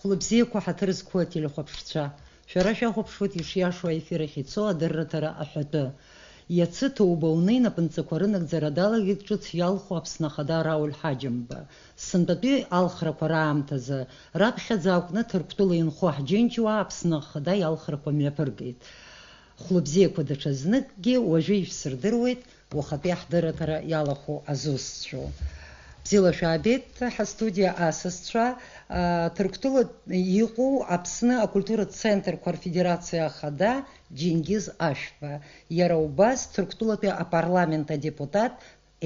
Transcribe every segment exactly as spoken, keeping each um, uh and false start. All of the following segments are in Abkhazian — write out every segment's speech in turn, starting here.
Хәлыбзиақәа, ҳаҭыр зқәу ателехәаԥшцәа, шәара шәахәаԥшуеит ишиашоу аефир ахь ицо адырраҭара аҳәатәы. Иацы ҭоуба уны инапынҵақәа рынагӡара далагеит ҿыц иалху Аԥсны Ахада Рауль Ҳаџьымба. Сынтәатәи алхрақәа раамҭазы раԥхьаӡа акәны Ҭырқәтәыла инхо ҳџьынџьуаа Аԥсны Ахада иалхрақәа мҩаԥыргеит. Хәлыбзиақәа, даҽазныкгьы уажәы ишәсырдыруеит уахатәи ҳдырраҭара иалахәу азусҭцәоу. Бзиала шәаабеит, ҳастудиа асасцәа. Ҭырқәтәыла иҟоу Аԥсны акультуратә центрқәа рфедерациа ахада Џьенгиз Ашәба, иара убас Ҭырқәтәылатәи апарламент адепутат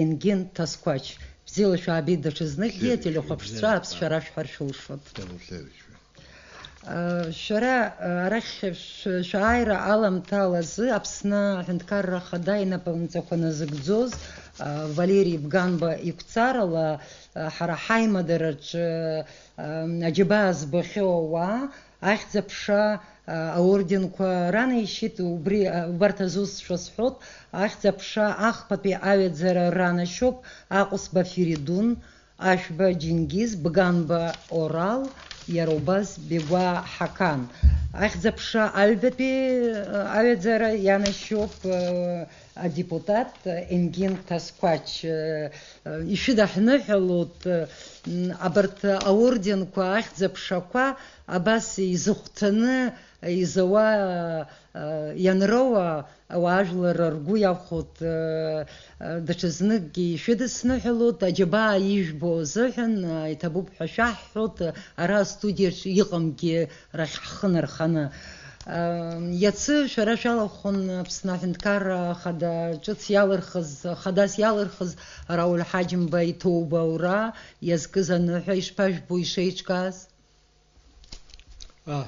Енгин Ҭасқәач. Бзиала шәаабеит даҽазныкгьы, бзиара, ателехәаԥшцәа, бзиара. Аԥсшәара шәҳәар шәылшоит. Бзиара, бзиара. Шәара, арахь шә-, шәааира аламҭалазы Аԥсны Аҳәынҭқарра Ахада инапынҵақәа назыгӡоз, Валери Бганба игәцарала, ҳара ҳаимадараҿы, аџьабаа збахьоу ауаа, Ахьӡ-аԥша, аорденқәа ранеишьеит, убри, убарҭ азусҭцәа сҳәот, Ахьӡ-аԥша ахԥатәи аҩаӡара ранашьоуп Аҟәсба Феридун, Ашәба Џьенгиз, Бганба Орал, иара убас Бегәа Ҳақан. Ахьӡ-аԥша аҩбатәи, а, аҩаӡара ианашьоуп, а, адепутат Енгин Ҭасқәач. А, а, ишәыдаҳныҳәалоит, а, м, абарҭ аорденқәа, ахьӡ-аԥшақәа абас изыхәҭаны изауа, а, ианроуа, ауаажәлар ргәы иахәоит, э, э, даҽазныкгьы ишәыдысныҳәалоит, аџьабаа ижәбо азыҳәан, э, иҭабуп ҳәа шәаҳҳәоит, э, ара астудиаҿ иҟамгьы рахь ҳхы нарханы. Э, иацы шәара шәалахәын Аԥсны Аҳәынҭқарра Ахада ҿыц иалырхыз, хадас иалырхыз Рауль Ҳаџьымба иҭоуба аура иазкыз аныҳәа, ишԥажәбо ишеиҿкааз? А,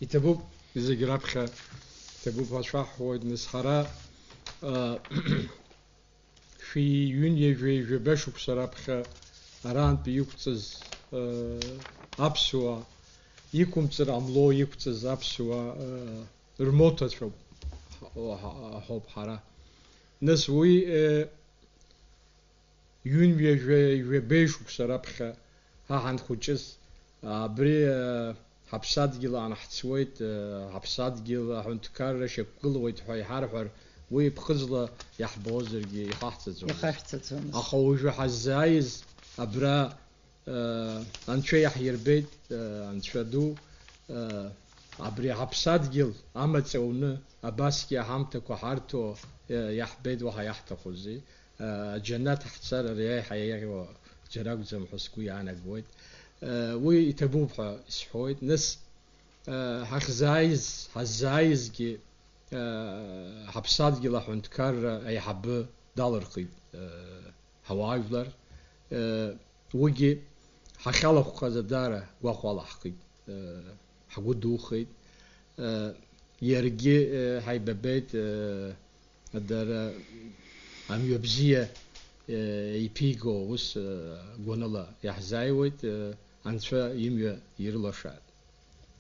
иҭабуп, зегь раԥхьа иҭабуп ҳәа шәаҳҳәоит, нас ҳара, а, шәи-ҩынҩажәи жәаба шықәса раԥхьа арантәи иқәҵыз, а, аԥсуаа, иқәымҵыр ҟамло иқәҵыз аԥсуаа, а, рмоҭацәоуп, ҳа-, ҳа-, ҳәоуп ҳара. Нас уи, э, ҩынҩажәа, жәабеи шықәса раԥхьа ҳа ҳанхәыҷыз, абри, э, ҳаԥсадгьыл аан ҳцуеит, э, ҳаԥсадгьыл аҳәынҭқарра шьақәгылоуеит ҳәа иҳарҳәар, уи ԥхыӡла иаҳбозаргьы ихаҳҵаӡомызт. Ихаҳҵаӡомызт. Аха уажәы ҳаззааиз абра, э, Анцәа иаҳирбеит, э, Анцәа ду, э, абри ҳаԥсадгьыл амаҵ ауны абасгьы аҳамҭақәа ҳарҭо, э, иаҳбеит, уаҳа иаҳҭахузеи? Аџьанаҭ ҳцар ари аиҳа еиӷьу џьара акәӡам ҳәа сгәы иаанагоит. Уи иҭабуп ҳәа исҳәоит. Нас, ҳахьзааиз, ҳаззааизгьы, ҳаԥсадгьыл аҳәынҭқарра аиҳабы далырхит, ҳауаажәлар. Уигьы ҳахьалахәхаз даара гәахәала ҳхит. Ҳгәы духеит. Иаргьы, ҳаибабеит, дара амҩа бзиа, иԥиго ус, гәаныла иаҳзааиуеит, Анцәа имҩа ирылашааит.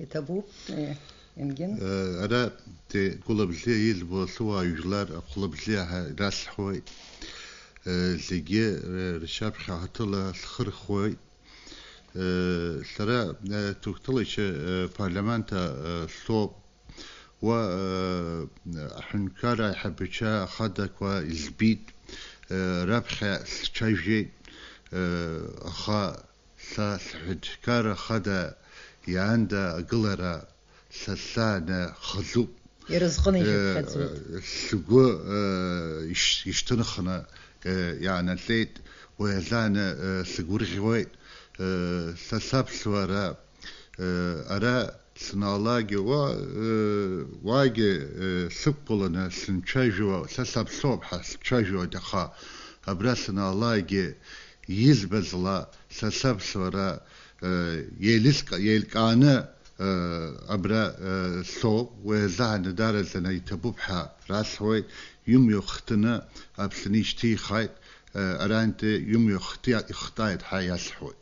Иҭабуп, Енгин. Ара, те, Гәылабзиа илбо луаажәлар ахәлабзиа ҳәа ирасҳәоит. Зегьы ршьаԥхьа ҳаҭыла схырхуеит. Сара, Ҭырқәтәылаҩцәа, парламент аҿы слоуп. Уа, аҳәынҭқарра аиҳабацәа ахадақәа избит, раԥхьа сцәажәеит, аха са сҳәынҭқарра ахада иаанда агылара са сзааны хазуп. Ирызҟыны ишьақәхьаӡоит. Сгәы, э, иш-, ишьҭынхны, э, иааннаҵеит, уи азааны, э, сгәырӷьуеит, э, са саԥсуара, э, ара санаалакгьы, уа, э, уаагьы, э, сықәгыланы сынцәажәо, са саԥсуоуп ҳәа сцәажәоит, аха абра санаалакгьы избаз ла, са саԥсуара, э, еилыскаа-, еилкааны, э, абра, э, соуп, уи азааны дараӡаны иҭабуп ҳәа расҳәоит, имҩа хтны Аԥсны ишьҭихааит, э, арантәи имҩа хтиа-, ихтааит ҳәа иасҳәоит.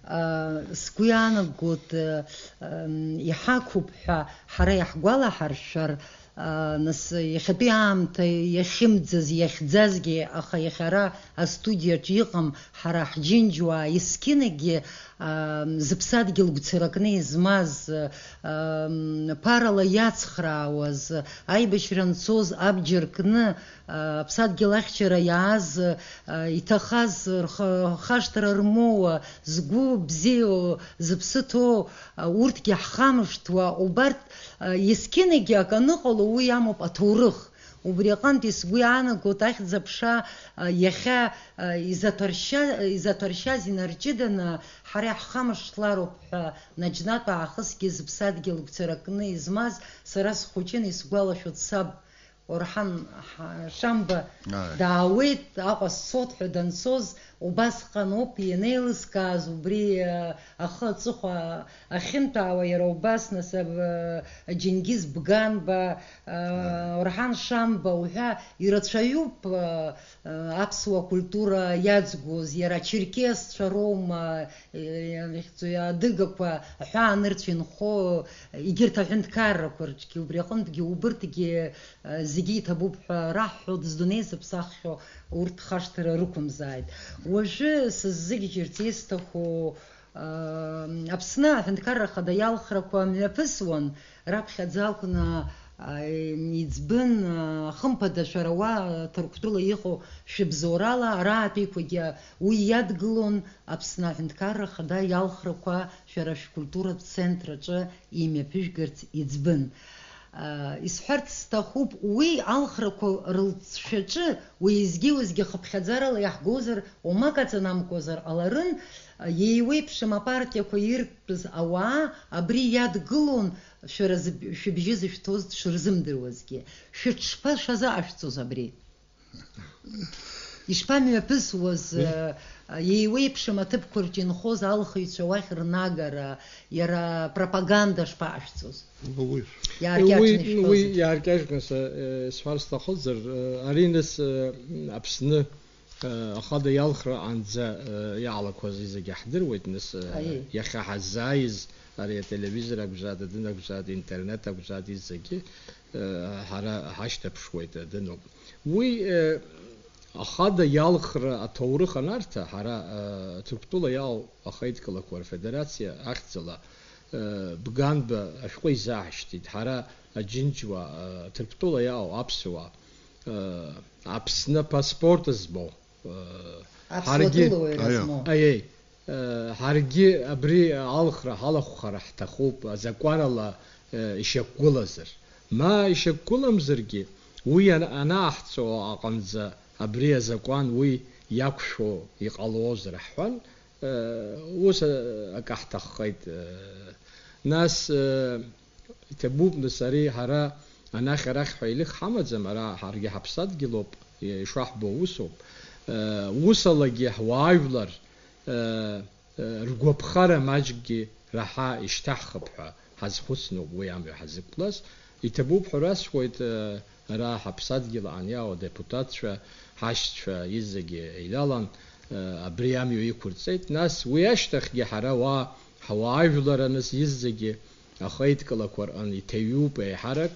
А, сгәы иаанагоит, э, м, иҳақәуп ҳәа ҳара иаҳгәалаҳаршәар, Нас иахьатәи аамҭа иахьымӡаз, иахьӡазгьы, аха иахьа ара астудиаҿ иҟам ҳара ҳџьынџьуаа, есқьынагьы, аа, зыԥсадгьыл гәцаракны измаз, аа, ԥарала иацхраауаз, аибашьра анцоз абџьар кны, аа, аԥсадгьыл ахьчара иааз, аа, иҭахаз, рхы-, рхашҭра рмоуа, згәы бзиоу, зыԥсы ҭоу, аа, урҭгьы ҳхамышҭуа, убарҭ, аа, есқьынагьы акы аныҟало уи амоуп аҭоурых. Убри аҟынтәи сгәы иаанагоит ахьӡ-аԥша, аа, иахьа, аа, изаҭәаршьа-, изаҭәаршьаз инарҷыданы ҳара иаҳхамышҭлароуп ҳәа наџьнатә аахысгьы зыԥсадгьыл гәцаракны измаз сара схәыҷын, исгәалашәоит саб Орҳан ҳа-, Шамба Ааи. даауеит, Аҟәа сцоит ҳәа данцоз, убасҟан ауп ианеилыскааз убри, а, ахы аҵыхәа ахьынтәаауа, иара убас, нас, а, Џьенгиз Бганба, а, Ааи. Орҳан Шамба уҳәа ирацәаҩуп, а, а, аԥсуа культура иаӡгоз, иара ачерқьесцәа роума, е, адыгақәа аҳәаанырцә инхо, егьырҭ аҳәынҭқаррақәа рҿгьы, убри аҟынтәгьы убырҭгьы, а, зегьы иҭабуп ҳәа раҳҳәо, дыздунеи зыԥсаххьоу урҭ хашҭра рықәымзааит. Уажәы сыззыгьежьырц исҭаху, а, Аԥсны аҳәынҭқарра ахада иалхрақәа мҩаԥысуан, раԥхьаӡа акәны, а, иӡбын, а, хымԥада шәара уа Ҭырқәтәыла иҟоу шәыбзоурала араатәиқәагьы уи иадгылон, Аԥсны аҳәынҭқарра ахада иалхрақәа шәара шәкультуратә центр аҿы имҩаԥыжәгарц иӡбын. Исҳәарц сҭахуп, уи алхрақәа рылҵшәаҿы уеизгьы-уеизгьы хыԥхьаӡарала иаҳгозар, уамак аҵанамкуазар ҟаларын, иеиуеиԥшым апартиақәа иртәыз ауаа абри иадгылон, шәара зыб-, шәыбжьы зышәҭоз дшырзымдыруазгьы. Шәыҽшԥа шәазыҟашәҵоз абри? Ишԥамҩаԥысуаз, Еи. э, еиуеиԥшым аҭыԥқәа рҿы инхоз алхыҩцәа уахь рнагара, иара апропаганда шԥаҟашәҵоз? Уи, Иааркьаҿны уи, ишәҳәозар? Уи иааркьаҿны са, э, сҳәар сҭахызар, э, ари нас, э, Аԥсны, э, ахада иалхра анӡа, э, иаалақәаз зегьы ҳдыруеит, нас, э, Аиеи. Иахьа ҳаззааиз ари ателевизор акәзааит, адын акәзааит, интернет акәзааит, изегьы, э, ҳара ҳашьҭаԥшуеит, адыноуп. Уи, э, ахада иалхра аҭоурых анарҭа, ҳара, э, Ҭырқәтәыла иаау ахеидкылақәа рфедерациа ахьӡала, э, Бганба ашәҟәы изааҳшьҭит, ҳара аџьынџьуаа, э, Ҭырқәтәыла иаау аԥсуаа, э, Аԥсны апаспорт змоу, э, Аԥсуа ҳаргьы тәылоуаҩра Аиа. Змоу. Аиеи. Ҳаргьы абри алхра ҳалахәхар ҳҭахуп, азакәанала, ишьақәгылазар. Ма ишьақәгыламзаргьы, уи ан-, анааҳҵо аҟынӡа абри азакәан уи иақәшәо иҟалозар ҳҳәан, ус акы ҳҭаххеит. Нас, Иҭабуп, нас, ари ҳара анахь-арахь ҳәа илых ҳамаӡам, ара ҳаргьы ҳаԥсадгьылоуп, ишаҳбо усоуп. Усалагьы ҳуаажәлар ргәаԥхара маҷкгьы раҳа ишьҭаҳхып ҳәа ҳазхәыцноуп уи амҩа ҳазықәлаз. Иҭабуп ҳәа расҳәоит, ара ҳаԥсадгьыл аан иаау адепутатцәа, ҳашьцәа, изегьы еилалан, абри амҩа иқәырҵеит. Нас уи ашьҭахьгьы ҳара уа ҳуаажәлар аныс изегьы Ахеидкылақәа рҟны иҭаҩуп еиҳарак,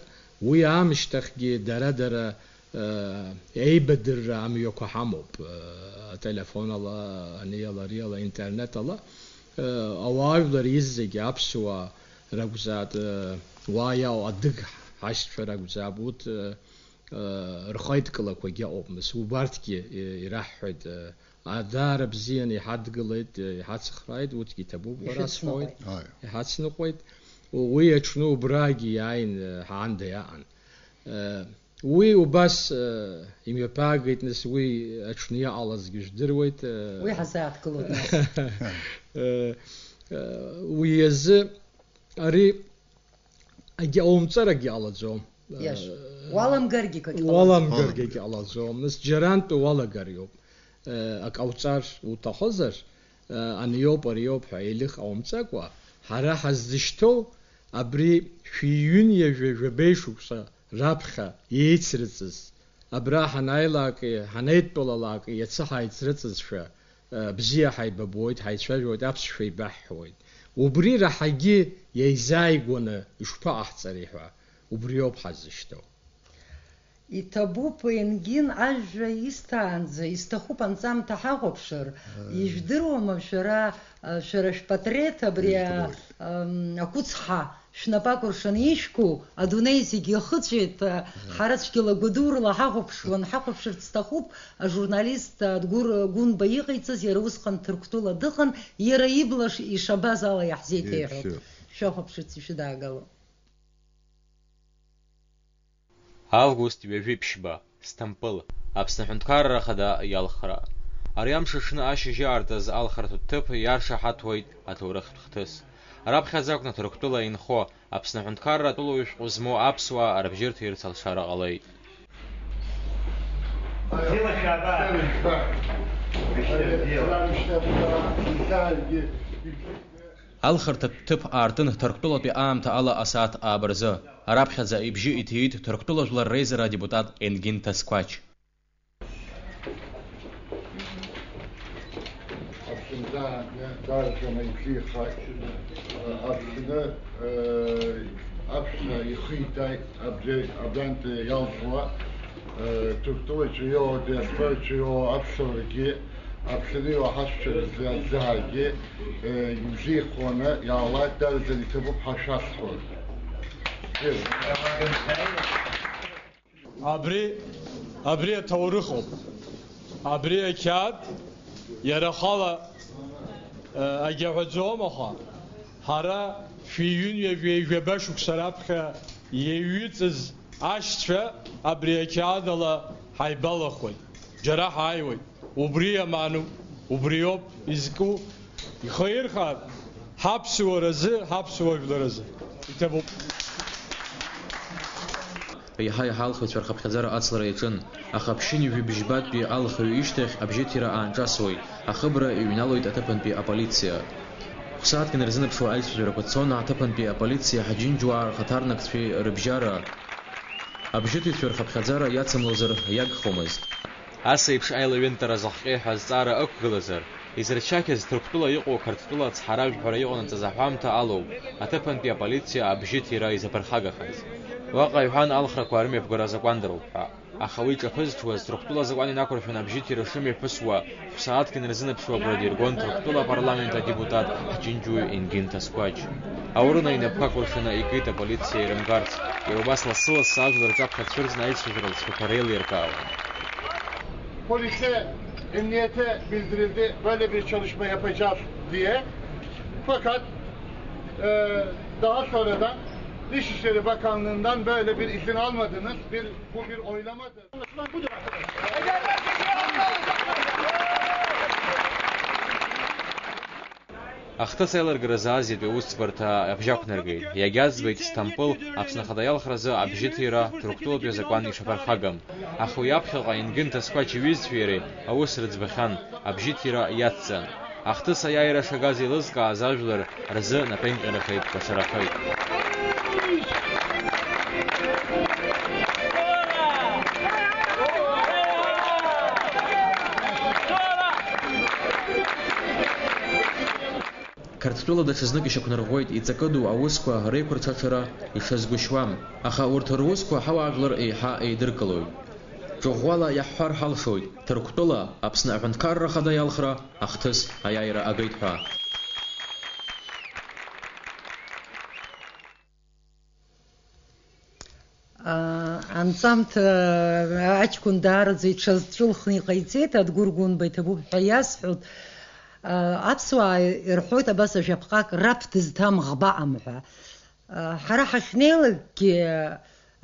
уи аамышьҭахьгьы дара-дара, э, еибадырра амҩақәа ҳамоуп, э, ателефон ала, ани ала, ари ала, интернет ала, э, ауаажәлар иззегьы аԥсуаа ракәзаат, э, уа иаау адыг ҳашьцәа ракәзаап, урҭ, э, э, рхеидкылақәагьы ыҟоуп, нас убарҭгьы, э, ираҳҳәоит, э, Даара бзианы иҳадгылеит, иҳацхрааит, урҭгьы иҭабуп ҳәа расҳәоит. Ишәыцныҟәеит. Ааи. Иҳацныҟәеит. Уи аҽны убрагьы иааин, ҳаанда иаан. Уи убас, имҩаԥаагеит, нас уи аҽны иҟалазгьы жәдыруеит. Уи ҳазааҭгылоит нас. Уи азы ари Агьа-, ҟаумҵарагьы ҟалаӡом. Иашоуп. Э, Уаламгаргьы акагьы ҟалаӡом. Уаламгаргьы ҟалаӡом. Нас џьарантәи уалагар иоуп. Э, ак ҟауҵар уҭахозар, э, аниоуп, ариоуп ҳәа еилых ҟаумҵакәа, ҳара ҳаззышьҭоу абри шәи ҩынҩажәа жәабеишықәса раԥхьа еицрыҵыз, абра ҳанааилак, ҳанеидтәалалак, иацы ҳаицрыҵызшәа, бзиа ҳаибабоит, ҳаицәажәоит, аԥсшәа еибаҳҳәоит. Убри раҳагьы иаизааигәаны ишԥаҟаҳҵари ҳәа, убриоуп ҳазышьҭоу. Иҭабуп, Енгин, ажәа исҭаанӡа, исҭахуп анҵамҭа ҳахәаԥшыр. Ыы. Ижәдыруама шәара, а, шәара шәпатреҭ абри, а, Ижәдыруеит. Ам, ақәыцҳа шәнапы акәыршаны ишәку, адунеи зегьы иахыҵәеит, а, Ыы. ҳара цәгьала гәадурала ҳахәаԥшуан, ҳахәаԥшырц сҭахуп, ажурналист, а, Адгәыр Гәынба иҟаиҵаз, иара усҟан Ҭырқәтәыла дыҟан, иара ибла ш-, ишабаз ала иаҳзеиҭеиҳәоит. Ибзиоуп. Шәахәаԥшырц ишәыдаагало. Август ҩажәи ԥшьба, Сҭампыл, Аԥсны Аҳәынҭқарра Ахада иалхра. Ари амш аҽны ашьыжь аартыз алхратә ҭыԥ иаршаҳаҭуеит аҭоурыхтә хҭыс. Раԥхьаӡа акәны Ҭырқәтәыла инхо, Аԥсны Аҳәынҭқарра атәылауаҩ шәҟәы змоу аԥсуаа рыбжьы рҭирц алшара ҟалеит. Алхырҭатә ҭыԥ аартын Ҭырқәтәылатәи аамҭа ала асааҭ ааба рзы. Раԥхьаӡа ибжьы иҭиит Ҭырқәтәыла Жәлар Реизара адепутат Енгин Ҭасқәач. Аԥсынтәа даараӡаны ибжьихааит. Аԥсны, э, аԥсуа ихы иҭааит абри, абрантәи иалҵуа, э, Ҭырқәтәылаҿы иоуа, диаспораҿы иоуа аԥсуарагьы, Аԥсны иоуа ҳашәцәа рзы азыҳәагьы, э, ибжьихуаны иаауа даараӡаны иҭабуп ҳәа шәасҳәоит. Абри, абри аҭоурыхоуп. Абри ақьаад иара ахала, э, агьаҳәаӡом, аха ҳара шәи ҩынҩажәи жәаба шықәса раԥхьа иаҩыҵыз ашьцәа абри ақьаад ала ҳаибалахуеит. Џьара ҳааиуеит. Убри аманоуп, убриоуп изку, ихы ирхар, ҳаԥсуаразы, ҳаԥсуа жәларазы. Иҭабуп. Еиҳа-еиҳа алхыҩцәа рхыԥхьаӡара ацлара иаҿын, аха ԥшьынҩажәи бжьбатәи алхыҩ ишьҭахь абжьыҭира аанҿасуеит, ахыбра иҩналоит аҭыԥантәи аполициа. Хә-сааҭк инарзынаԥшуа аицәажәарақәа цон аҭыԥантәи аполициеи ҳџьынџьуаа рхаҭарнакцәеи рыбжьара. Абжьыҭыҩцәа рхыԥхьаӡара иацымлозар иагхомызт. Ас еиԥш аилаҩынтара зыхҟьеи ҳәа азҵаара ықәгылазар, изырччахьаз Ҭырқәтәыла иҟоу Қырҭтәыла ацҳаражәҳәара иҟанаҵаз аҳәамҭа алоуп аҭыԥантәи аполициа абжьыҭира изаԥырхагахаз. Уаҟа иҳәан алхрақәа рымҩаԥгара азакәандароуп ҳәа. Аха уи ҿаԥызҽуаз, Ҭырқәтәыла азакәан инақәыршәаны абжьыҭира шымҩаԥысуа, хә-сааҭк инарзынаԥшуа агәра диргон Ҭырқәтәыла апарламент адепутат ҳџьынџьуаҩ Енгин Ҭасқәач. Аурына инапқәа акәыршаны икит аполициа ирымгарц, иара убас лассы-лассы ажәлар рҿаԥхьа дцәырҵны аицәажәара лҵшәақәа реилиркаауан. Polise, emniyete bildirildi, böyle bir çalışma yapacağız diye. Fakat, e, daha sonradan Dışişleri Bakanlığı'ndan böyle bir izin almadınız. Bir, bu bir oylamadır. Англысла будем. Ахҭыс аилыргаразы азиатәи аусӡбарҭа абжьақәнаргеит. Иагьаӡбеит Сҭампыл Аԥсны Ахада иалхразы абжьыҭира Ҭырқәтәылатәи азакәан ишаԥырхагам. Аха уи аԥхьаҟа Енгин Ҭасқәач иҩызцәеи иареи аус рыӡбахьан, абжьыҭира иацҵан. Ахҭыс аиааира шагаз еилызкааз ажәлар рзы напеинҟьарахеит, кәашарахеит. Қырҭтәыла даҽазнык ишьақәнарӷәӷәеит, иҵакыду аусқәа реиқәырҽаҽара иҽазгәышьуам, аха урҭ русқәа ҳауаажәлар еиҳа еидыркылоит. Ҿыӷәӷәала иаҳҳәар ҳалшоит, Ҭырқәтәыла Аԥсны Аҳәынҭқарра Ахада иалхра ахҭыс аиааира агеит ҳәа. Анҵамҭа аҷкәын даараӡа иҽазҵәылхны иҟаиҵеит, Адгәыр Гәынба иҭабуп ҳәа иасҳәоит. Аԥсуаа ирҳәоит абас ажәаԥҟак, раԥ дызҭам ӷба ыҟам ҳәа. Ҳара ҳахьнеилакгьы,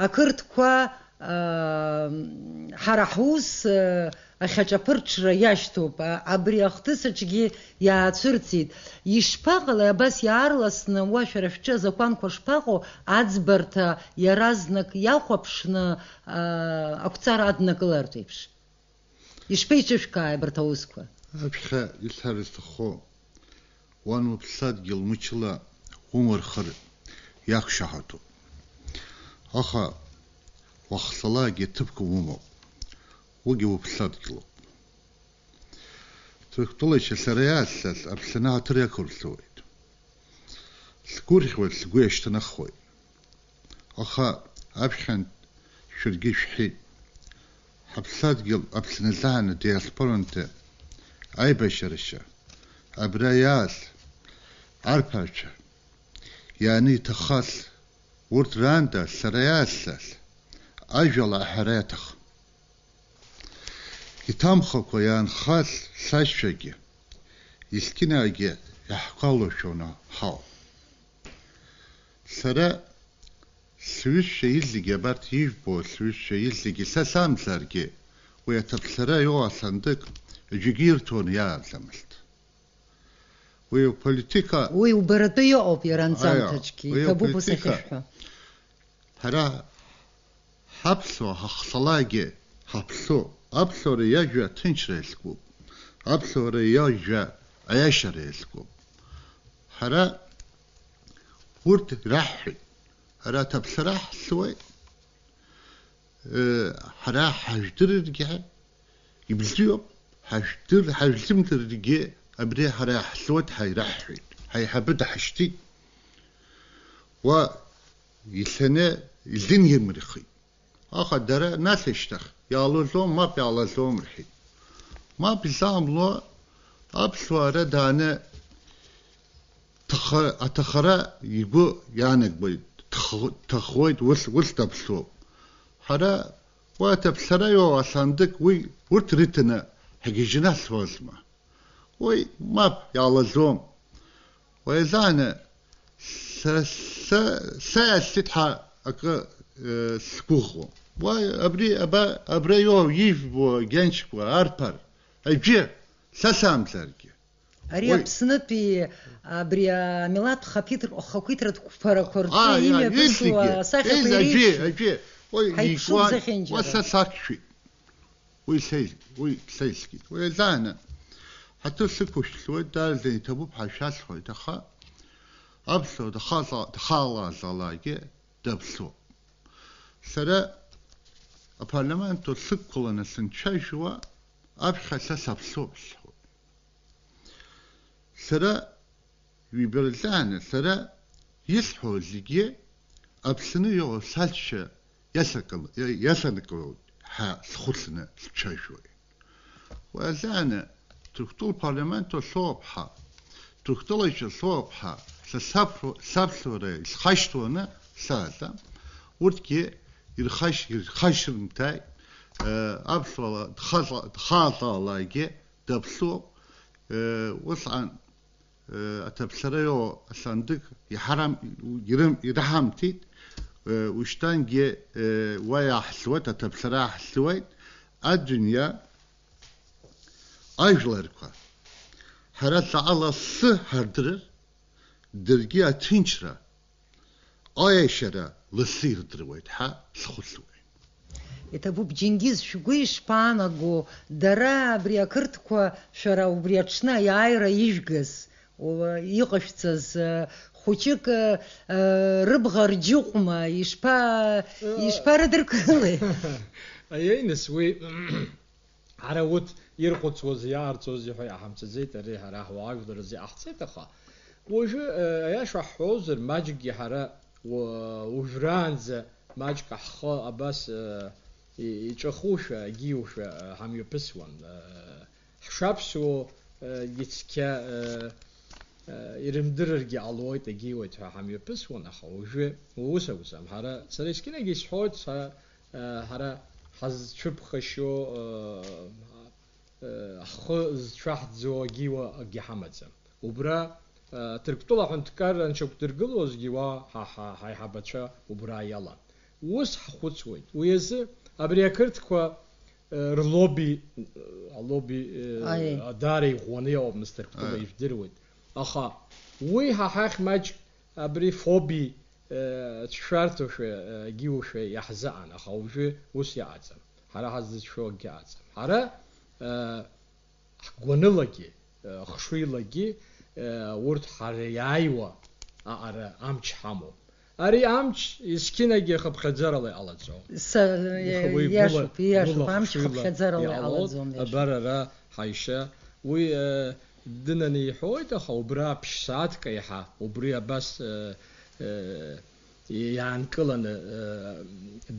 ақырҭқәа, ҳара ҳус, ахьаҿаԥырҽра иашьҭоуп. Абри ахҭыс аҿгьы иаацәырҵит. Ишԥаҟалеи абас иаарласны, уа шәара шәҿы азакәанқәа шԥаҟоу, аӡбарҭа иаразнак иахәаԥшны, ақәҵара аднакылартә еиԥш? Ишԥеиҿышәкааи абарҭ аусқәа? Аԥхьа исҳәар сҭаххо, уан уԥсадгьыл мчыла умырхыр иақәшаҳаҭуп. Аха уахцалакгьы ҭыԥк умоуп. Уигьы уԥсадгьылуп. Ҭырқәтәылача сара иаасҭаз Аԥсны ҳаҭыр иақәырҵоит. Сгәырӷьуеит, сгәы иашьҭнахуеит. Аха аԥхьан шәаргьы шәҳәеит, Ҳаԥсадгьыл Аԥсны злаҳаны диаспорантәи аибашьрашьа абра иааз арԥарцәа иааны иҭахаз, урҭ раанда сара иаасзааз ажәала аҳәара иаҭахым. Иҭамхакәа иаанхаз сашьцәагьы, есқьынагьы иаҳгәалоушәаны ҳауп. Сара сҩызцәа изегьы, абарҭ ижәбо сҩызцәа изегьы, са самзаргьы, уи аҭаԥсара иоуа асандык џьаргьы ирҭон иааӡамызт. Уи аполитика Уи убаратәы иҟоуп иара Аиа, анҵамҭаҿгьы, уи иҭабуп ус аполитика ахьышәҳәо. Ҳара ҳаԥсуа ҳахсалагьы ҳаԥсуп. Аԥсуара иажәа аҭынчра иазкуп. Аԥсуара иажәа аиашара иазкуп. Ҳара урҭ раҳҳәеит. Ҳара аҭаԥсара ҳшьуеит. Э, ҳара ҳажәдырыргьы ибзиоуп, ҳажәдыр-, ҳажәлымдырыргьы абри ҳара иаҳзуеит, ҳаираҳҳәеит, ҳаиҳабы даҳашьҭит. Уа ицаны изымирхит. Аха дара нас ашьҭахь, иаалаӡом, мап иаалаӡом рҳәеит. Мап изаамло аԥсуаа ара дааны ҭаха-, аҭахара игәы иаанагоит, дҭахо-, дҭахоит, ус, ус даԥсуоуп. Ҳара уа аҭаԥсара иоуа асандык уи урҭ рыҭаны ҳгьежьны ҳцозма? Уи мап иаалаӡом. Уи азааны са, са, са иасҭеит ҳәа акы, э, сгәыӷуам. Уа абри, аба, абра иоу ижәбо агьанчқәа, арԥар, аӡәы, са самзаргьы. Ари Уи Аԥснытәи абри амилаҭ хақәиҭр-, хақәиҭратә қәԥарақәа рҿы Ааи, ааи, имҩаԥысуа еизгьы, асахьақәа еиз-, аӡәы, иришьуеит. Аӡәы, уи Ҳаиԥшуп икуан, зехьынџьара. Уа са сақәшәеит. Уи сеи-, уи сеизгеит. Уи азааны ҳаҭыр сықәышәҵуеит, дарбан иҭабуп ҳәа шәасҳәоит, аха аԥсуа дахаҵа-, дахалааӡалаагьы даԥсуп. Сара апарламент сықәланы сынцәажәуа, аԥхьа са саԥсуп сҳәоит. Сара ҩба рзааны, сара исҳәо зегьы Аԥсны иҟоу сашьцәа иасакыл-, иасанакылоит ҳәа схәыцны сцәажәоит. Уи азааны Ҭырқәтәыла парламент ахьоуп ҳәа, Ҭырқәтәылаҩцәа ахьоуп ҳәа, са саԥ-, саԥсуара исхашҭуаны сааӡам. Урҭгьы ирхашь-, ирхашьрымҭааит, э, аԥсуала дхаҵа-, дхаҵалаагьы даԥсуоуп. Э, усҟан, э, аҭаԥсара иоуа асандык иҳарам-, ирым-, ираҳамҭеит. Э, ушьҭангьы, э, уа иаҳзуеит, аҭаԥсара аҳзуеит. Адунеи ажәларқәа ҳара ҵаҟа лассы ҳардырыр, даргьы аҭынчра, аиашьара лассы ирдыруеит ҳәа схәыцуеит. Иҭабуп, Џьенгиз, шәгәы ишԥаанаго, дара абри ақырҭқәа шәара убри аҽны аиааира ижәгаз, у-, иҟашәҵаз, э, хәыҷык, э, э, рыбӷа рџьыҟәма, ишԥа-, Э. ишԥарыдыркылеи? Аиеи, нас, уи Ҳара урҭ ирхәыцуази иаарҵози ҳәа иаҳамцаӡеит, ари ҳара ҳуаажәлар рзы иҟаҳҵеит, аха уажәы, э, аиаша ҳҳәозар, маҷкгьы ҳара уа-, уажәраанӡа маҷк ҳхы абас, э, и-, иҿахушәа, агьиушәа, э, ҳамҩаԥысуан. Э, ҳшаԥсуо, э, цқьа, э, э, ирымдырыргьы ҟалоит, агьиуеит ҳәа ҳамҩаԥысуан, аха уажәы ус акәӡам. Ҳара, сара есқьынагьы исҳәоит, са Ҳара ҳазцәыԥхашьо, ҳхы зцәаҳӡо агьиуа акгьы ҳамаӡам. Убра Ҭырқәтәыла аҳәынҭқарра анцәақәдыргылозгьы уа ҳа, ҳа, ҳаиҳабацәа убра иалан. Ус ҳхәыцуеит. Уи азы абри ақырҭқәа рлоби, алоби Аиеи. Даара иӷәӷәаны иҟоуп, Ҭырқәтәыла Аиеи. Ижәдыруеит. Аха уи ҳа ҳахь маҷк абри фоби, э, ацәшәарҭоушәа, э, агьиушәа иаҳзаан, аха уажәы ус иҟаӡам. Ҳара ҳаззыцәшәо акгьы ыҟаӡам. Ҳара, э, ҳгәанылагьы, э, хшыҩлагьы, э, урҭ ҳара иааиуа аҟара амч ҳамоуп. Ари амч есқьынагьы хыԥхьаӡарала иҟалаӡом. Са, Ихы уи иашоуп, гәыла, иашоуп, гәыла амч хшыҩла хыԥхьаӡарала иҟалоит. Иҟалаӡом, иашоуп. Абар ара ҳаишьа, уи, э, дынаны иҳәоит, аха убра ԥшь-сааҭк еиҳа убри абас, э, э, иаанкыланы, э,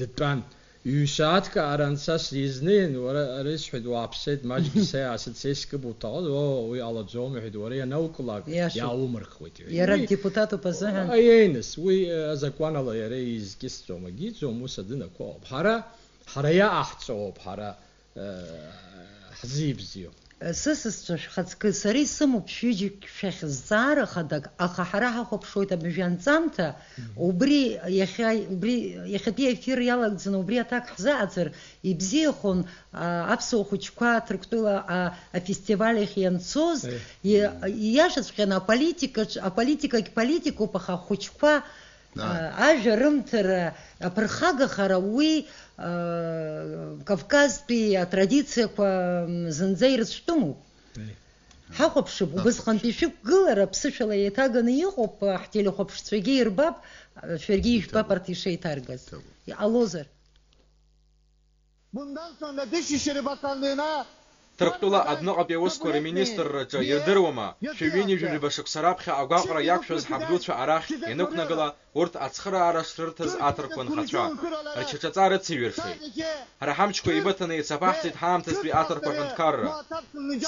дтәан. Ҩ-сааҭк ара анца сизнеин, уара, ара исҳәеит, уааԥсеит, маҷгьы са иаасыцеискып уҭахыз, оо, уи ҟалаӡом, иҳәеит, уара ианаукылак, Иашоуп. Иааумырхуеит, иҳәеит. Иара Уи, депутатуп азыҳәан. Аиеи, нас, уи, э, азакәанала иара изкьысӡом, агьиӡом, ус адынақәа ауп. Ҳара, ҳара иаҟаҳҵо ауп, ҳара, э, ҳзы ибзиоу. Сысасцәа шәхаҵкы, сара исымоуп шәҩыџьегь шәахь зҵаара хадаг, аха ҳара ҳахәаԥшуеит абжьанҵамҭа, Мгм. убри иахьа, убри иахьатәи аефир иалагӡаны убри аҭак ҳзааӡар, ибзиахон, а, аԥсуа хәыҷқәа Ҭырқәтәыла, а, афестиваль ахь ианцоз, Еи. и-, ииашаҵәҟьаны аполитикаҿ, аполитикагь политикоуп, аха ахәыҷқәа, Ааи. а, ажәа рымҭара, аԥырхагахара уи, а, Кавказтәи атрадициақәа, м, зынӡа ирыцәтәымуп. Еи. Ҳахәаԥшып, Ҳахәаԥшып. Убысҟантәи шәықәгылара ԥсышәала еиҭаганы иҟоуп, ҳтелехәаԥшцәагьы ирбап, шәаргьы ижәбап Иҭабуп. Арҭ ишеиҭаргаз. Иҭабуп. Иҟалозар. Bundan sonra Dışişleri Bakanlığı'na Ҭырқәтәыла адәныҟатәи аусқәа рминистрраҿы ирдыруама, шәи ҩынҩажәи жәаба шықәса раԥхьа агәаҟра иақәшәаз ҳабдуцәа арахь ианықәнагала, урҭ ацхыраара шрырҭаз аҭырқәа нхацәа рҽаҿаҵа рыцеиҩыршеит. Ҳара ҳамчқәа еибыҭаны еицаԥаҳҵеит ҳаамҭазтәи аҭырқәа ҳәынҭқарра.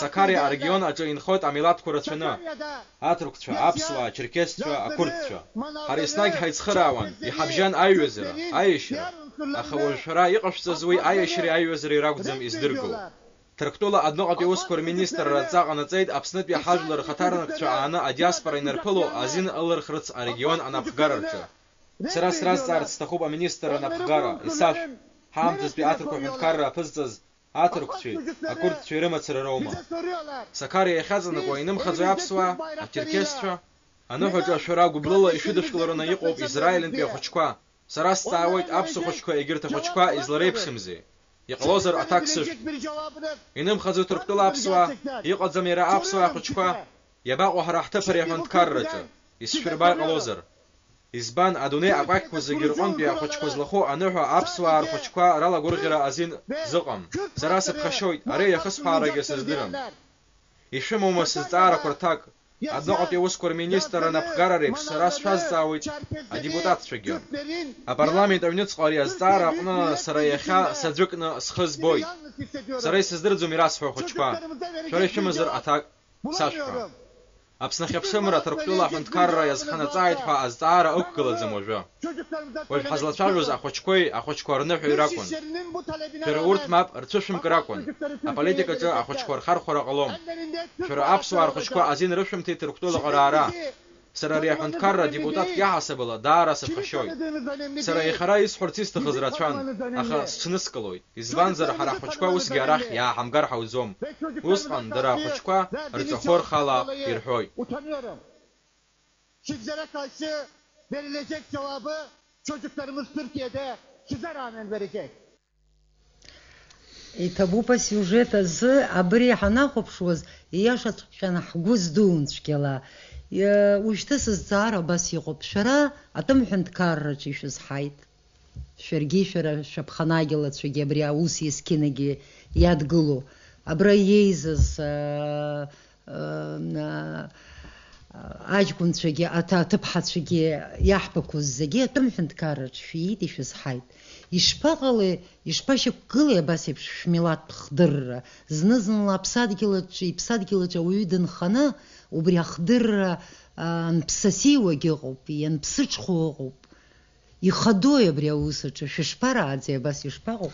Сакариа арегион аҿы инхоит амилаҭқәа рацәаны, аҭырқәцәа, аԥсуаа, ачерқьесцәа, ақәырдцәа. Ҳара еснагь ҳаицхыраауан, иҳабжьан аиҩызара, аиашьара. Аха уажә шәара иҟашәҵаз уи аиашьареи аиҩызареи ракәӡам издыргоу. Ҭырқәтәыла адәныҟатәи аусқәа рминистрра адҵа ҟанаҵеит Аԥснытәи ҳажәлар рхаҭарнакцәа ааны адиаспора инарԥыло азин ылырхрыц арегион анапхгара рҿы. Сара сразҵаарц сҭахуп аминистр анапхгара, исашәҳә, ҳаамҭазтәи аҭырқәа ҳәынҭқарра аԥызҵаз аҭырқәцәеи акәырдцәеи рымацара роума? Сакариа иахьаҵанакуа инымхаӡои аԥсуаа, ачерқьесцәа? Аныҳәаҿа ашәара гәыблыла ишәыдышәкылараны иҟоуп Израилнтәи ахәыҷқәа. Сара сҵаауеит, аԥсуа хәыҷқәа егьырҭ ахәыҷқәа излареиԥшымзеи? Иҟалозар аҭак сышәҭ. Инымхаӡо Ҭырқәтәыла аԥсуаа, иҟаӡам иара аԥсуаа ахәыҷқәа, иабаҟоу ҳара ҳҭыԥ ари аҳәынҭқарраҿы? Исшәырба иҟалозар. Избан, адунеи акәакьқәа зегьы рҟынтәи ахәыҷқәа злахәу аныҳәа аԥсуаа рхәыҷқәа ралагәырӷьара азин зыҟам. Сара сыԥхашьоит, ари иахысҳәаарагьы сыздырам. Ишәымоума сызҵаарақәа рҭак? Адәныҟатәи аусқәа рминистр анапхгара реиԥш сара сшәазҵаауеит адепутатцәагьы. Апарламент аҩныҵҟа ари азҵаара аҟны сара иахьа саӡәыкны схы збоит. Сара исыздырӡом ирасҳәо ахәыҷқәа. Шәара ишәымазар аҭак сашәҳәа. Аԥсны ахьыԥшымра Ҭырқәтәыла аҳәынҭқарра иазханаҵааит ҳәа азҵаара ықәгылаӡам уажәы. Уажә ҳазлацәажәоз ахәыҷқәеи ахәыҷқәа рныҳәеи ракәын. Шәара урҭ мап рцәышәымкыр акәын. Аполитикаҿы ахәыҷқәа рхархәара ҟалом. Шәара аԥсуаа рхәыҷқәа азин рышәымҭеит Ҭырқәтәылаҟа раара. Сара ари аҳәынҭқарра адепутатк иаҳасабала даара сыԥхашьоит. Сара иахьа ара исҳәарц исҭахыз рацәан, аха сҽныскылоит. Избанзар, ҳара ҳхәыҷқәа усгьы арахь иааҳамгар ҳауӡом. Усҟан дара ахәыҷқәа рҿахәы рхала ирҳәоит. Sizlere karşı verilecek cevabı çocuklarımız Türkiye'de size rağmen verecek. Иҭабуп асиужет азы абри ҳанахәаԥшуаз, ииашаҵәҟьаны ҳгәы здуун цәгьала. Иа-, ушьҭа сызҵаара абас иҟоуп, шәара атәым ҳәынҭқарраҿы ишәызҳаит. Шәаргьы шәара шәаԥханагьалацәагьы абри аус есқьынагьы иадгылоу. Абра иеизаз, аа, аа, аҷкәынцәагьы, аҭа-, аҭыԥҳацәагьы иаҳбақәоу зегьы атәым ҳәынҭқарраҿ шәиит, ишәызҳаит. Ишԥаҟалеи, ишԥашьақәгылеи абас еиԥш шәмилаҭтә хдырра? Зны-зынла аԥсадгьыл аҿы, иԥсадгьыл аҿы ауаҩы дынханы, убри ахдырра, аа, анԥсасиуагь ыҟоуп, ианԥсыҽхәо ыҟоуп. Ихадои абри аус аҿы? Шәышԥарааӡеи, абас ишԥаҟоу?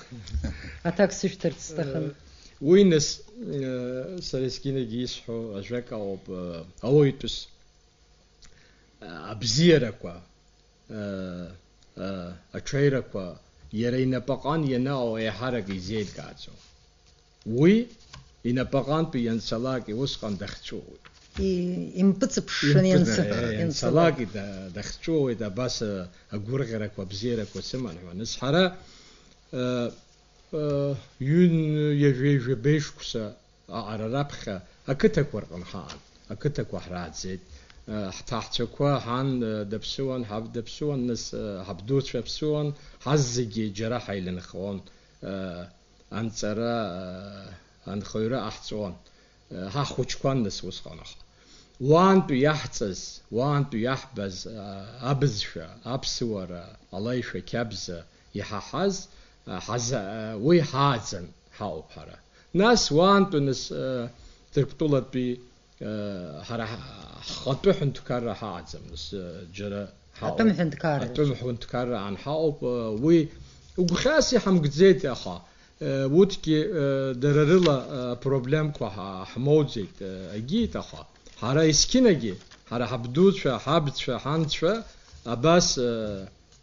Аҭак сышәҭарц сҭахын. Уи нас, э, сара есқьынагьы исҳәо ажәак ауп, э, ауаҩытәыс, э, абзиарақәа, э, э, аҽеирақәа иара инапаҟан ианаҟоу еиҳарак изеилкааӡом. Уи инапаҟантәи ианцалак, усҟан дахьҵәыуоит. И-, импыҵыԥшшаны Импыҵ-, ианца-, э, ианцалак. Ианцалак ида-, дахьҵәыуоит, абас, э, агәырӷьарақәа, абзиарақәа сыман ҳәа. Нас ҳара, э, э, ҩын-, ҩажәеи жәабеи шықәса аҟара раԥхьа ақыҭақәа рҟны ҳаҟан. Ақыҭақәа ҳрааӡеит. Э, ҳҭаацәақәа, ҳан, э, даԥсуан, ҳаб даԥсуан, нас, э, ҳабдуцәа ԥсуан, ҳазегьы џьара ҳаиланхон. Э, анҵара, анхаҩра ҟаҳҵон, ҳахәыҷқәан нас усҟан аха. Уаантәи иаҳҵаз, уаантәи иаҳбаз, абызшәа, аԥсуара, алеишәа қьабза иҳаҳаз, ҳаза-, уи ҳааӡан ҳаҟоуп ҳара. Нас уаантәи, нас, Ҭырқәтәылатәи, ҳара ҳхатәы ҳәынҭқарра ҳаҟаӡам, нас, џьара ҳаҟоуп. Атәым ҳәынҭқарра. Атәым ҳәынҭқарра аан ҳаҟоуп, уи гәхьаас иҳамгӡеит, аха, урҭгьы, дара рыла, апроблемқәа ҳа-, ҳмоуӡеит, агьиит, аха ҳара есқьынагьы, ҳара ҳабдуцәа, ҳабцәа, ҳанцәа, абас,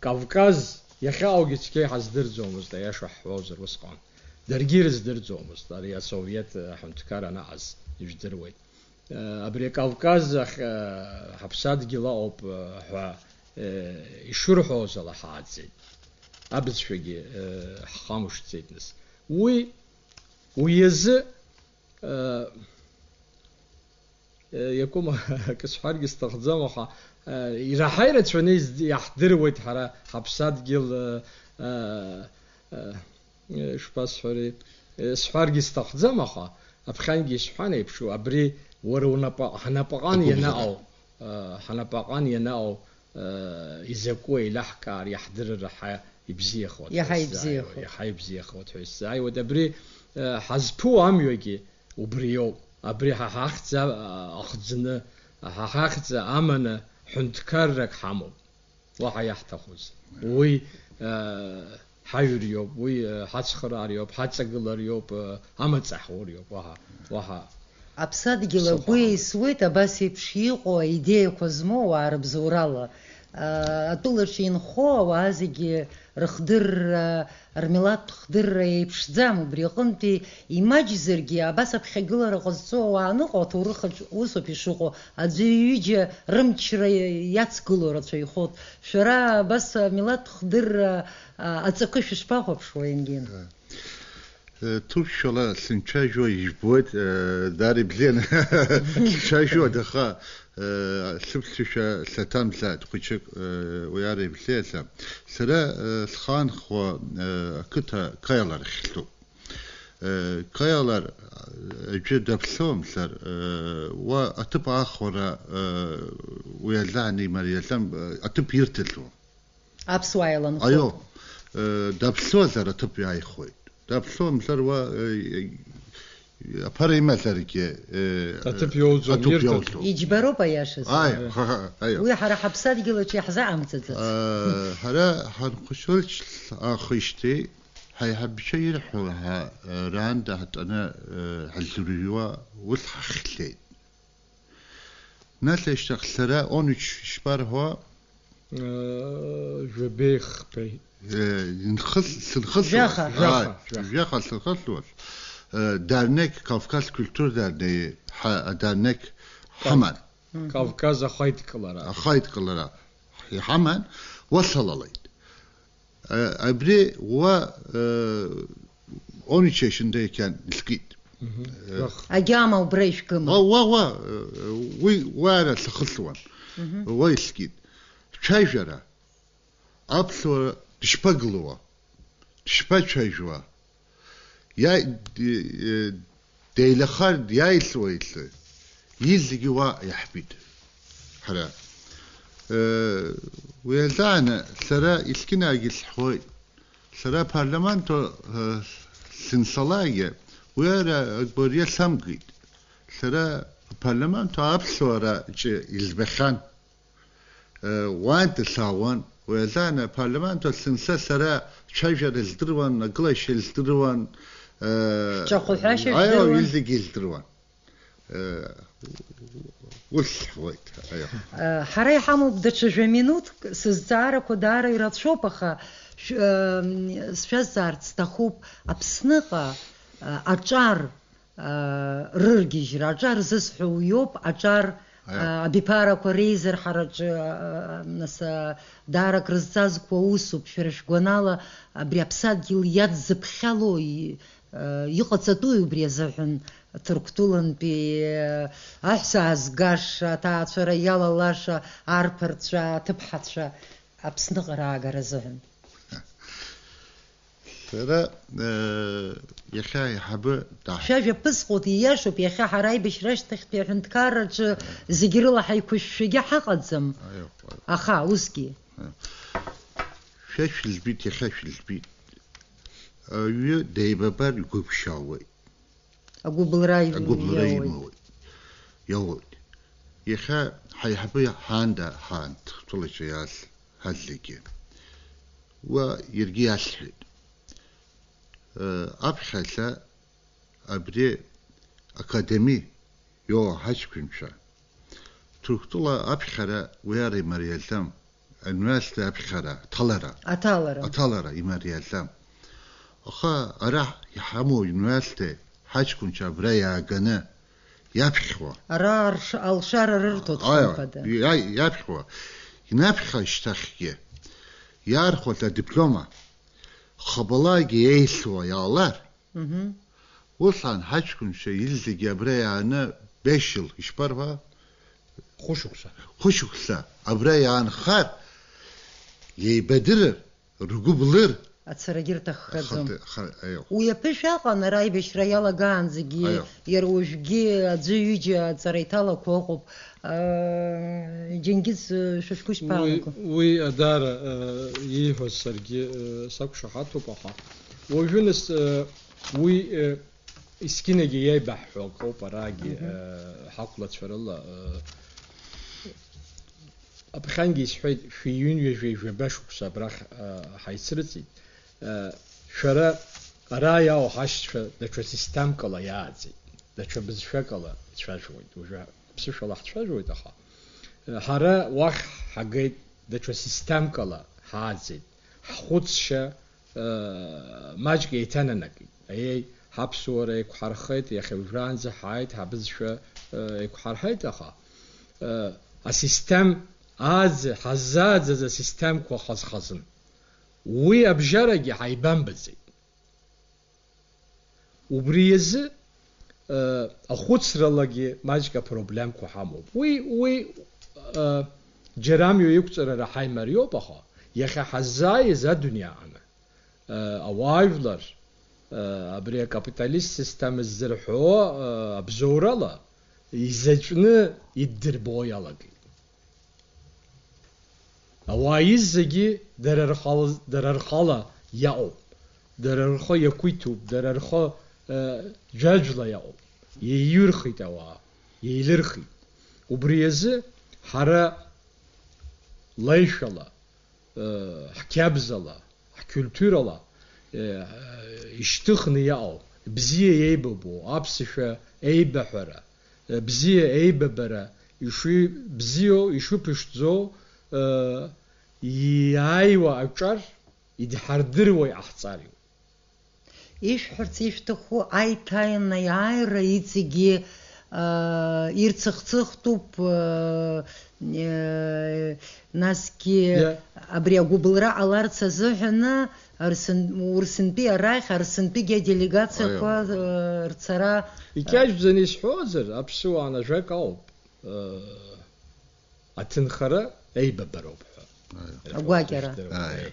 Кавказ иахьааугьы цқьа иҳаздырӡомызт, аиаша ҳҳәозар усҟан. Даргьы ирыздырӡомызт, ари асовет аҳәынҭқар анаҟаз, ижәдыруеит. Абри акавказ ахь, ҳаԥсадгьыл аҟоуп, ҳәа, ишырҳәоз ала ҳааӡеит. Абызшәагьы, ҳхамышҭӡеит нас. Уи, уи азы, Иакәым, акы сҳәаргьы сҭахӡам, аха, ираҳа ирацәаны изд-, иаҳдыруеит ҳара ҳаԥсадгьыл, шԥасҳәари, сҳәаргьы сҭахӡам, аха аԥхьангьы исҳәан еиԥш, абри уара унапа-, ҳнапаҟан ианаҟоу, ҳнапаҟан ианаҟоу, изакәу еилаҳкаар, иаҳдырыр ҳа ибзиахоит ҳәа исзааиуа, ибзиахоит. Иаҳа ибзиахоит ҳәа исзааиуеит. Абри, ҳазԥу амҩагьы убриоуп. Абри ҳа ҳахьӡ, а, ахӡны, ҳа ҳахьӡ аманы ҳәынҭқаррак ҳамоуп. Уаҳа иаҳҭахузеи? Уи, а, ҳаҩриоуп, уи, а, ҳацхраариоуп, ҳаҵагылариоуп, а, амаҵ аҳуриоуп, уаҳа, уаҳа. Аԥсадгьыл агәы еисуеит абас еиԥш иҟоу аидеиақәа змоу ауаа рыбзоурала. Атәылаҿы инхо ауаа зегьы рыхдырра, рмилаҭтә хдырра еиԥшӡам, убри аҟынтәи имаҷзаргьы, абас аԥхьагылара ҟазҵо ауаа аныҟоу, аҭоурыхаҿ усоуп ишыҟоу, аӡәы ҩыџьа рымчра иацгылоу рацәаҩхоит. Шәара абас амилаҭтә хдырра, а, аҵакы шәышԥахәаԥшуа, Енгин? Ҭырқәшәала слымцәажәо ижәбоит, даара ибзианы слымцәажәоит, аха, лыԥхьашәа лаҭамзааит, хәыҷык, уи ара ибзиаӡам. Сара схаанхо ақыҭа Каялар ахьхьоуп. Каялар аӡәы даԥсоумзар, уа аҭыԥ аахәара, уи азы анимариаӡам, аҭыԥ ирҭахьоу. Аԥсуаа еиланхоуп. Аио, э, даԥсуазар аҭыԥ иааихуеит. Даԥсуамзар уа, э, э, аԥара имазаргьы, э, аҭыԥ иоуӡом, аҭыԥ ирҭоит. Иоуӡом. Иџьбароуп аиашаз. Аи, ха, ха, аио. Уи ҳара ҳаԥсадгьыл аҿы иаҳзаҟамҵаӡац. Э, ҳара ҳанхәыҷылч аахижьҭеи, ҳаиҳабацәа ирҳәо ҳа, э, раанда ҳтәаны, э, ҳазырҩуа ус ҳахьхьеит. Нас ашьҭахь сара онуч ишԥарҳәо? Э, жәабеи хԥеи. Э, инхыс-, сынхысуаз. Жәаха. Ааи, Жәаха, жәаха. Жәаха сынхысуаз. Э, Дарнеқь, Кавказ культура Дарнеи, ҳа-, Дарнеқь ҳаман. Кавказ ахаидкылара. Ахаидкылара иҳаман, уа салалеит. Э, абри уа, э, онуч ишьында иахьан, изкит. Мгм. Э, Жәаха. Агьама убра ишәкыма? Уа, уа, уа, э, уи уа ара сахысуан. Мгм. Уа изкит. Цәажәара. Аԥсуара дышԥагылоу? Дышԥацәажәуа? Иа-, ди-, э, деилахар, иааицуеит, изегьы уа иаҳбит. Ҳара, э, уи азааны сара Искинаагьы сҳәоит. Сара апарламенту, э, сынцалакгьы, уи ара агәырҩа самгеит. Сара апарламенту аԥсуара ҿы избахьан. Уантәи саауан, уи азааны апарламент аҿы сынца сара цәажәара здыруан, агылашьа здыруан, Ҿахәҳәашьа аио, жәдыруан. Уи зегьы здыруан. Ус сҳәоит, аио. Ҳара иҳамоуп даҽа жәа минуҭк, сызҵаарақәа даара ирацәоуп, аха шә-, сшәазҵаарц сҭахуп, Аԥсныҟа аҿар рыргьежьра, аҿар зысҳәо уиоуп, аҿар, Аиа. а, абиԥарақәа реизырҳараҿы, а, нас, а, даара акрызҵазкуа усуп, шәара шәгәанала, абри аԥсадгьыл иадзыԥхьало и-, а, иҟаҵатәуи убри азыҳәан Ҭырқәтәылантәи, а, аҳәса аазгаша, аҭаацәара иалалаша, арԥарцәа, аҭыԥҳацәа Аԥсныҟа раагара азыҳәан? Сара, э, иахьа аиҳабы даҳ- Шәажәа ԥысҟоит, ииашоуп, иахьа ҳара аибашьра ашьҭахьтәи аҳәынҭқарраҿы зегьы рыла ҳаиқәышәшәагьы ҳаҟаӡам. Аио, аио. Аха, усгьы. Аио. Шәа шәылбит, иахьа шәылбит. Аҩы деибабар игәыԥшаауеит. Агәыбылра имоуеит. Агәыбылра имоуеит. Иоуеит. Иахьа ҳаиҳабы ҳаанда ҳаан, Ҭырқәтәылаҿы иааз ҳазегьы. Уа иаргьы иасҳәеит. Э, аԥхьахьа абри академи иоуа ҳаҷкәынцәа. Ҭырқәтәыла аԥхьара уи ара имариаӡам. Аҩнуазҭа аԥхьара, аҭалара. Аҭалара. Аҭалара имариаӡам. Аха ара иҳамоу аҩнуазҭа ҳаҷкәынцәа абра иааганы иаԥхьуа. Ара арш-, алшара рырҭоит, аиа, хымԥада. Иа-, иаԥхьуа. Инаԥхьа шьҭахьгьы. Иаархәаз адиплома. Хабалагьы еислуа иаалар. Мгм. Усҟан ҳаҷкәынцәа изегьы абра иааны бешьыл, ишԥарҳәа? Хәышықәса. Хәышықәса абра иаанхар, иеибадырыр, ргәы блыр. Ацарагьы рҭаххаӡом. Ахарҭ-, ха-, аио. Уи аԥышәа аҟан ара аибашьра иалагаанӡагьы, аио, иара уажәгьы аӡәы-ҩыџьа аҵара иҭалақәо ыҟоуп. Џьенгиз, шәышәгәы шԥаанаго? Уи, уи даара, э, ииҳәаз саргьы, э, сақәшаҳаҭуп, аха уажәы нас, э, уи, э, есқьынагьы иеибаҳҳәо акоуп, арагьы, мгм, э, ҳақәлацәа рыла, э, аԥхьангьы исҳәеит, шәи ҩынҩажәи жәаба шықәса абрахь, э, ҳаицрыҵит. Э, шәара ара иаауа ҳашьцәа даҽа системкала иааӡеит, даҽа бызшәакала ицәажәоит. Уажәы аԥсышәала ҳцәажәоит, аха, э, ҳара уахь ҳагеит, даҽа системкала ҳааӡеит. Ҳхәыцшьа, э, маҷк еиҭананакит. Аиеи, ҳаԥсуара еиқәҳархеит, иахьа уажәраанӡа ҳааит, ҳабызшәа, э, еиқәҳарҳаеит, аха, э, асистем ааӡ-, ҳаззааӡаз асистемқәа хаз-хазын. Уи абжьарагьы ҳаибамбаӡеит. Убри азы, э, ахәыцралагьы маҷк апроблемқәа ҳамоуп. Уи, уи, э, џьара амҩа иқәҵарара ҳаимариоуп, аха иахьа ҳаззааиз адунеи аҟны, э, ауаажәлар, э, абри акапиталист система ззырҳәо, э, абзоурала изаҵәны иддырбо иалагеит. Ауаа изегьы дара рхала, дара рхала иаҟоуп, дара рхы иақәиҭуп, дара рхы, э, џәаџәла иаҟоуп. Еиҩырхит ауаа, еилырхит. Убри азы ҳара лаишәала, э, ҳқьабзала, ҳқьултурала, э, ишьҭыхны иаҟоу, бзиа еибабо, аԥсышәа еибаҳәара, э, бзиа еибабара, иши-, бзиоу, ишыԥышӡоу, э, иааиуа аҿар идҳардыруа иҟаҳҵариу. Ишәҳәарц ишәҭаху аиҭанаиааира иҵегьы, аа, ирцыхцыхтәуп, аа, э, насгьы Иа- абри агәыбылра ҟаларц азыҳәаны Арсен-, Урсынтәи арахь, Арсынтәигьы аделегациақәа, Аио. Э, рцара, Икьаҿӡаны исҳәозар, аԥсуаа ажәак ауп, э, аҭынхара еибабароуп ҳәа. Аио. Агәакьара. Ишәдыруа. Аио.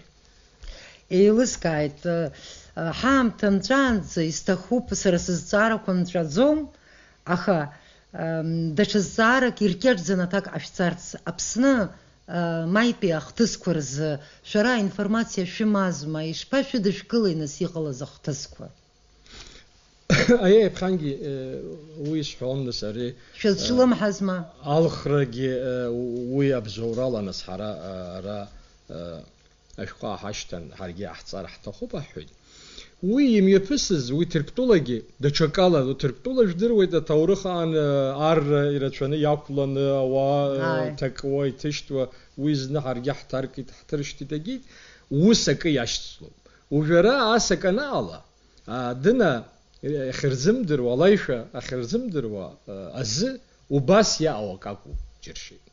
Еилыскааит, э, ҳаамҭа нҵәаанӡа исҭахуп, сара сызҵаарақәа нҵәаӡом, аха, ам, даҽа зҵаарак иркьаҿӡаны аҭак ҟашәҵарц. Аԥсны, а, маитәи ахҭысқәа рзы шәара аинформациа шәымазма, ишԥашәыдышәкылеи нас иҟалаз ахҭысқәа? Аиеи, аԥхьангьы, э, уи сҳәон, нас ари, Шәазҿлымҳазма? Э, алхрагьы, э, у-, уи абзоурала, нас ҳара, э, ара, э, ашәҟәы ҳашьҭан, ҳаргьы иаҳҵар ҳҭахуп, аҳәҳәеит. Уи имҩаԥысыз, уи Ҭырқәтәылагьы, даҽакала, Ҭырқәтәыла жәдыруеит, аҭоурых аан, э, арра ирацәаны иақәланы, ауаа, э, Ааи. Ҭакуа, иҭышьҭуа, уи зны ҳаргьы ҳҭаркит, ҳҭыршьҭит, агеит, ус акы иашьцылоуп. Уажәы ара ас акы анаала, Адына ахьырзымдыруа, алаишәа ахьырзымдыруа, азы убас иаауа акакәу џьыршьеит.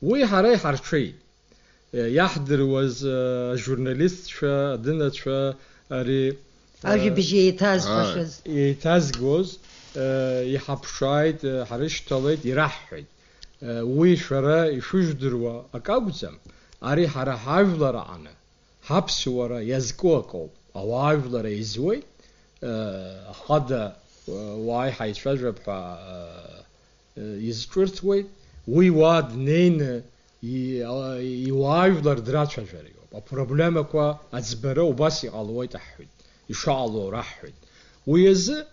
Уи ҳара иҳарҽеит. Иаҳдыруаз ажурналистцәа, адынацәа, ари, Ажәабжь еиҭазҳәашаз. Еиҭазгоз, иҳаԥшааит, ҳрышьҭалеит, ираҳҳәеит. Уи шәара ишыжәдыруа акакәӡам, ари ҳара ҳажәлар аҟны ҳаԥсуара иазку акоуп. Ауаажәлар еизуеит, э, ахада, э, уааи ҳаицәажәап ҳәа, э, э, изҿырҭуеит. Уи уа днеины и-, а, иуаажәлар драцәажәара иоуп. Апроблемақәа аӡбара убас иҟалоит аҳәҳәеит. ишаало раҳҳәеит. Уи азы,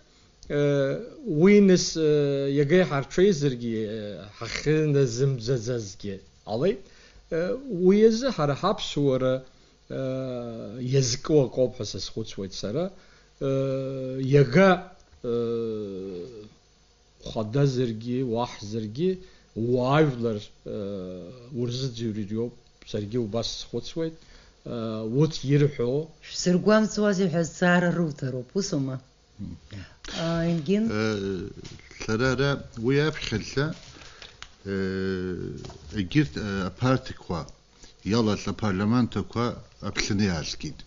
э, уи нас, э, иага иҳарҽеизаргьы, э, ҳахьыназымӡаӡазгьы ҟалеит. Э, уи азы ҳара ҳаԥсуара, э, иазку акоуп ҳәа сазхәыцуеит сара. Э, иага, э, хадазаргьы, уаҳзаргьы, уаажәлар, э, урзыӡырҩроуп, саргьы убас схәыцуеит. Э, урҭ ирҳәо. Шәсыргәамҵуазеи ҳәа азҵаара руҭароуп, усоума? Мгм. А, Енгин? Э, сара ара уи аԥхьаӡа, э, егьырҭ, э, апартиқәа иалаз апарламентақәа Аԥсны иаазгеит.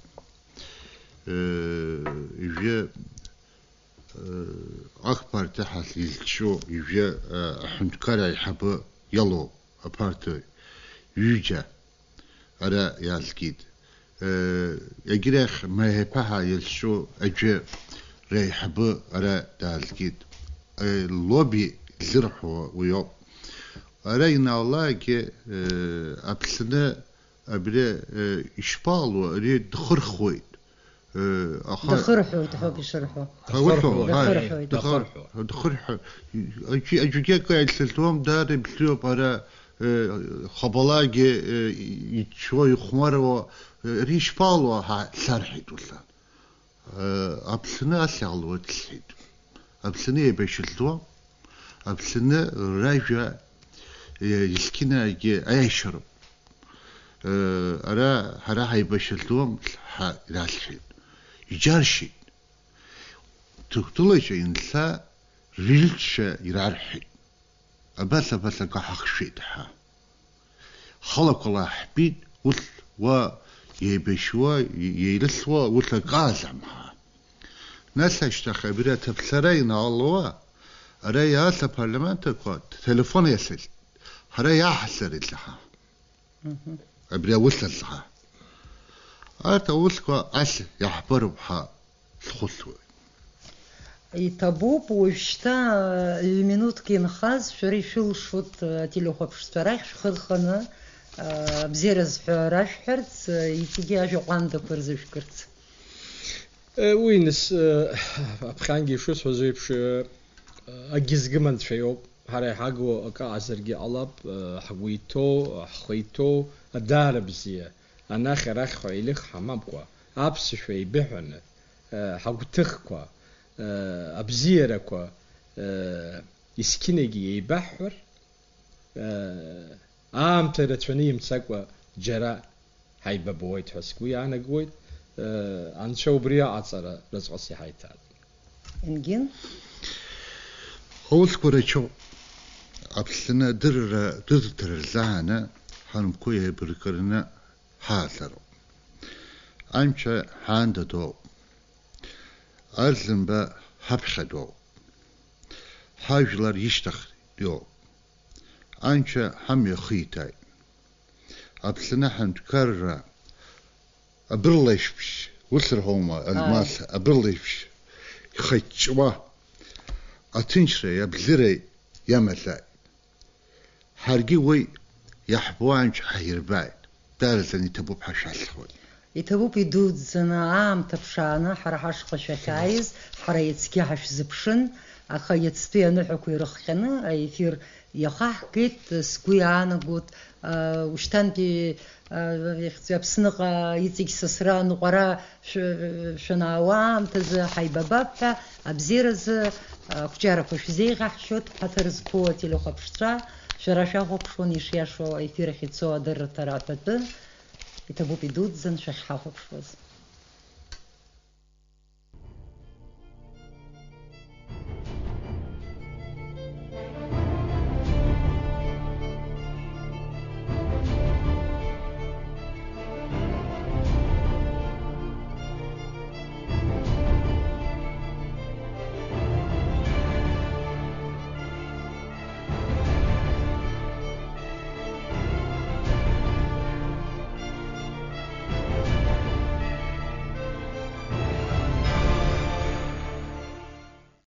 Э, ижәы, э, ақпарти ҳәа изҿу ижәы, э, аҳәынҭқар аиҳабы иалоу апарти ҩыџьа ара иаазгеит. Э, егьирахь Маҳеԥа ҳәа изҿу аӡәы реиҳабы ара даазгеит. Э, лобби зырҳәо уи ауп. Ара ианаалакгьы, э, Аԥсны абри, э, ишԥаҟало, ари дхырхуеит. Э, аха Дахырҳәоит ҳәоуп ишырҳәо. Ҳа, урҭ, Дахырҳәоит. ҳа, Дахырҳәоит. дахыр-, дахырҳәо. Аӡәы-, аӡәгьы акы ицәаӡом, даара ибзиоуп, ара, э, хабалагьы, э, иччо, ихәмаруа, э, ари ишԥалуа ҳәа сарҳәеит усҟан. Э, Аԥсны ас иҟалоит, сҳәеит. Аԥсны еибашьыжьуа, Аԥсны ражәа, э, есқьынагьы аиашьароуп. Э, ара ҳара ҳаибашьыжьуам ҳәа ирасҳәеит. Иџьаршьеит. Ҭырқәтәылаҿы ианца рҩызцәа ирарҳәеит. Абас, абас акы ҳахшәеит ҳәа. Халақәала ҳтәеит, ус уа еибашьуа, еилысуа, ус акы аӡам ҳәа. Нас ашьҭахь абри аҭаԥсара ианалуа, ара иааз апарламентақәа телефон иасыркит, ҳара иааҳасырит ҳәа. Мгм. Абри аус азы ҳәа. Арҭ аусқәа ас иаҳбароуп ҳәа схәыцуеит. Иҭабуп, уажәшьҭа, ҩ-минуҭк инхаз, шәара ишәылшоит, ателехәаԥшцәа рахь шәхы рханы, абзиара зҳәара шәҳәарц, иҵегьы ажәа ҟәандақәа рзышәкырц. Уи, нас, аԥхьангьы ишысҳәаз еиԥш, агьызгым анцәа иоуп. Ҳара иҳагу акы аҟазаргьы ҟалап, ҳгәы иҭоу, ҳхы иҭоу, адаара бзиа, анахь-арахь ҳәа еилых ҳамамкәа, аԥсышәа еибыҳәаны, ҳагәҭыхқәа, абзиарақәа, есқьынагьы еибаҳҳәар, аамҭа рацәаны имцакәа џьара ҳаибабуеит ҳәа сгәы иаанагоит, Анцәа убри аҟаҵара разҟыс иҳаиҭааит. Енгин? Аусқәа рацәоуп. Аԥсны адырра, дырҭара рзааны ҳанкәа еибаркыраны ҳааӡароуп. Анцәа ҳаанда доуп. Арӡынба ҳаԥхьа доуп. Ҳажәлар ишьҭахь иоуп. Анцәа ҳамҩа хиҭааит. Аԥсны аҳәынҭқарра абырлеиԥш, ус рҳәома, Алмас, абырлеиԥш ихыҷҷуа, аҭынчреи абзиареи иамазааит. Ҳаргьы уи иаҳбо амч ҳаирбааит. Даараӡаны иҭабуп ҳәа шәасҳәоит. Иҭабуп идуӡӡаны аамҭа ԥшааны ҳара ҳашҟа шәахьааиз, ҳара иацгьы ҳашәзыԥшын, аха иацтәи аныҳәақәа ирыхҟьаны аефир иахаҳгеит, сгәы иаанагоит, а, ушьҭантәи, а, ихьӡ-, Аԥсныҟа иҵегь сасра аныҟәара шә-, шәанаауа аамҭазы ҳаибабап ҳәа, абзиаразы, а, ақәҿиарақәа шәзеиӷьаҳшьоит, ҳаҭыр зқәу ателехәаԥшцәа, шәара шәахәаԥшуан ишиашоу аефир ахь ицо адырраҭара аҳәатәы, иҭабуп идуӡӡан шәахьҳахәаԥшуаз.